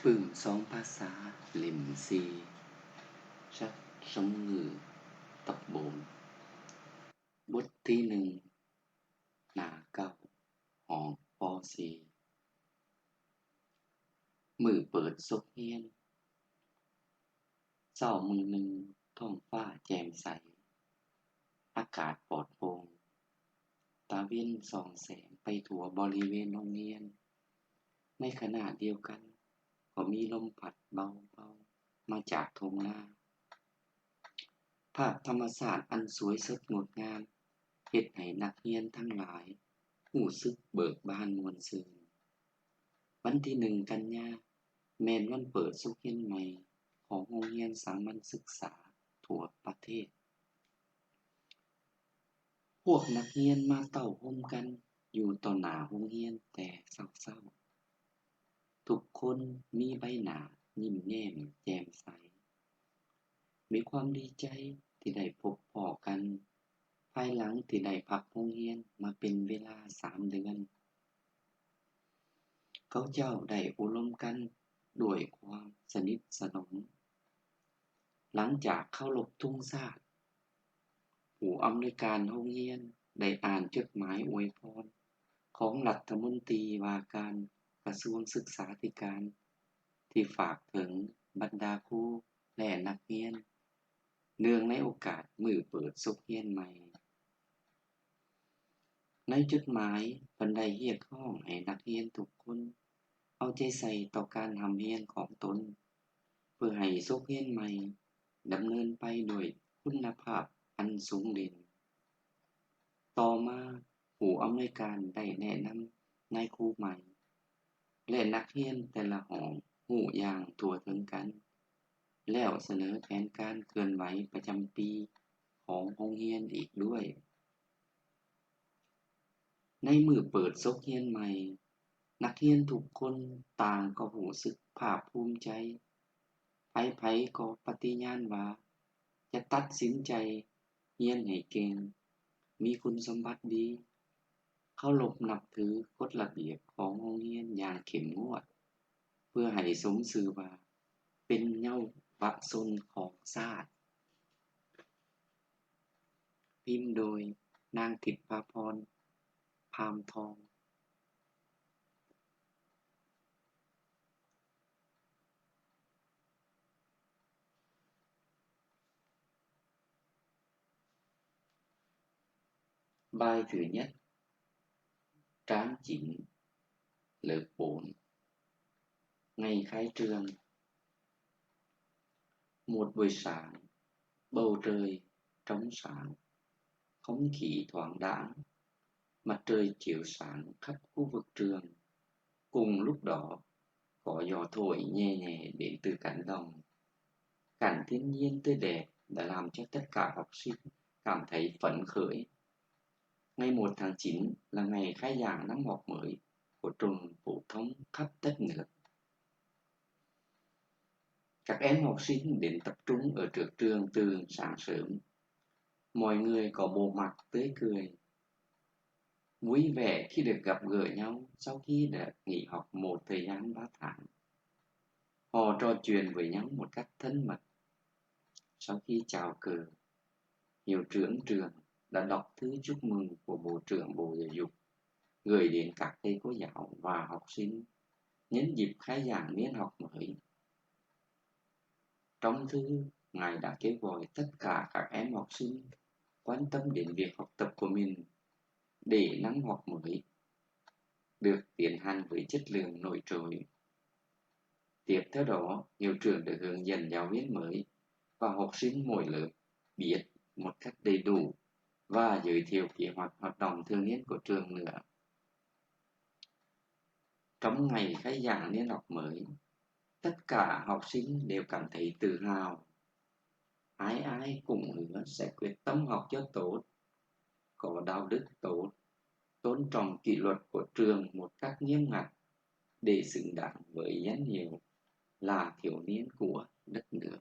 ປຶ້ມສອງພາສາ ເຫຼັ້ມສີ່ Jacques Chomngu Tokbon ບົດທີໜຶ່ງ ໜ້າເກົ້າ ຫ້ອງ ປໍສີ່ ມື້ເປີດສົກຮຽນ. ເຊົ້າມື້ໜຶ່ງ ທ້ອງຟ້າແຈ່ມໃສ, ອາກາດປອດໂປ່ງ, ຕາເວັນສ່ອງແສງໄປທົ່ວບໍລິເວນໂຮງຮຽນ. ໃນຂະນະດຽວກັນ ກໍມີລົມພັດເບົາໆມາຈາກທົ່ງນາ. ພາບທຳມະຊາດອັນສວຍສົດງົດງາມ ເຮັດໃຫ້ນັກຮຽນທັງຫຼາຍຮູ້ສຶກເບີກບານມ່ວນຊື່ນ. ວັນທີໜຶ່ງ ກັນຍາ ແມ່ນວັນເປີດສົກຮຽນໃໝ່ຂອງໂຮງຮຽນສາມັນສຶກສາທົ່ວປະເທດ. ພວກນັກຮຽນມາເຕົ້າໂຮມກັນຢູ່ຕໍ່ໜ້າໂຮງຮຽນແຕ່ເຊົ້າໆ. ທຸກຄົນມີໃບໜ້າຍິ້ມແຍ້ມແຈ່ມໃສ ມີຄວາມດີໃຈທີ່ໄດ້ພົບພໍ້ກັນ ພາຍຫຼັງທີ່ໄດ້ພັກໂຮງຮຽນມາເປັນເວລາສາມເດືອນ. ເຂົາເຈົ້າໄດ້ໂອ້ລົມກັນດ້ວຍຄວາມສະໜິດສະໜົມ. ຫຼັງຈາກເຄົາລົບທຸງຊາດ, ຜູ້ອຳນວຍການໂຮງຮຽນໄດ້ອ່ານຈົດໝາຍອວຍພອນຂອງລັດຖະມົນຕີວ່າການກະຊວງສຶກສາທິການ ທີ່ຝາກເຖິງບັນດາຄູ ແລະ ນັກຮຽນ ເນື່ອງໃນໂອກາດມື້ເປີດສົກຮຽນໃໝ່. ໃນຈົດໝາຍ ເພິ່ນໄດ້ຮຽກຮ້ອງໃຫ້ນັກຮຽນທຸກຄົນເອົາໃຈໃສ່ຕໍ່ການຮ່ຳຮຽນຂອງຕົນ ເພື່ອໃຫ້ສົກຮຽນໃໝ່ດຳເນີນໄປດ້ວຍຄຸນນະພາບອັນສູງເດັ່ນ. ຕໍ່ມາ ຜູ້ອຳນວຍການໄດ້ແນະນຳນາຍຄູໃໝ່ ແລະ ນັກຮຽນແຕ່ລະຫ້ອງຮູ້ຢ່າງທົ່ວເຖິງກັນ ແລ້ວສະເໜີແຜນການເຄື່ອນໄຫວປະຈຳປີຂອງໂຮງຮຽນອີກດ້ວຍ. ໃນມື້ເປີດສົກຮຽນໃໝ່, ນັກຮຽນທຸກຄົນຕ່າງກໍຮູ້ສຶກພາກພູມໃຈ. ໃຜໆກໍປະຕິຍານວ່າຈະຕັດສິນໃຈຮຽນໃຫ້ເກັ່ງ, ມີຄຸນສົມບັດດີ, ເຄົາລົບນັບຖືກົດລະບຽບຂອງໂຮງຮຽນຢ່າງເຂັ້ມງວດ ເພື່ອໃຫ້ສົມຊື່ວ່າເປັນເຍົາວະຊົນຂອງຊາດ. ພິມໂດຍ ນາງ ທິບພາພອນ ພາມທອງ. Bài thứ nhất, tráng chính, lớp bốn. Ngày khai trường. Một buổi sáng, bầu trời trong sáng, không khí thoáng đãng, mặt trời chiếu sáng khắp khu vực trường. Cùng lúc đó, có gió thổi nhẹ nhẹ đến từ cánh đồng. Cảnh thiên nhiên tươi đẹp đã làm cho tất cả học sinh cảm thấy phấn khởi. Ngày một tháng chín là ngày khai giảng năm học mới của trường phổ thông khắp đất nước. Các em học sinh đến tập trung ở trước trường từ sáng sớm. Mọi người có bộ mặt tươi cười, vui vẻ khi được gặp gỡ nhau sau khi đã nghỉ học một thời gian ba tháng. Họ trò chuyện với nhau một cách thân mật. Sau khi chào cờ, Hiệu trưởng trường đã đọc thư chúc mừng của Bộ trưởng Bộ Giáo dục gửi đến các thầy cô giáo và học sinh nhân dịp khai giảng niên học mới. Trong thư, ngài đã kêu gọi tất cả các em học sinh quan tâm đến việc học tập của mình để năm học mới được tiến hành với chất lượng nổi trội. Tiếp theo đó, hiệu trưởng được hướng dẫn giáo viên mới và học sinh mỗi lớp biết một cách đầy đủ và giới thiệu kế hoạch hoạt động thường niên của trường nữa. Trong ngày khai giảng niên học mới, tất cả học sinh đều cảm thấy tự hào. Ai ai cũng hứa sẽ quyết tâm học cho tốt, có đạo đức tốt, tôn trọng kỷ luật của trường một cách nghiêm ngặt để xứng đáng với danh hiệu là thiếu niên của đất nước.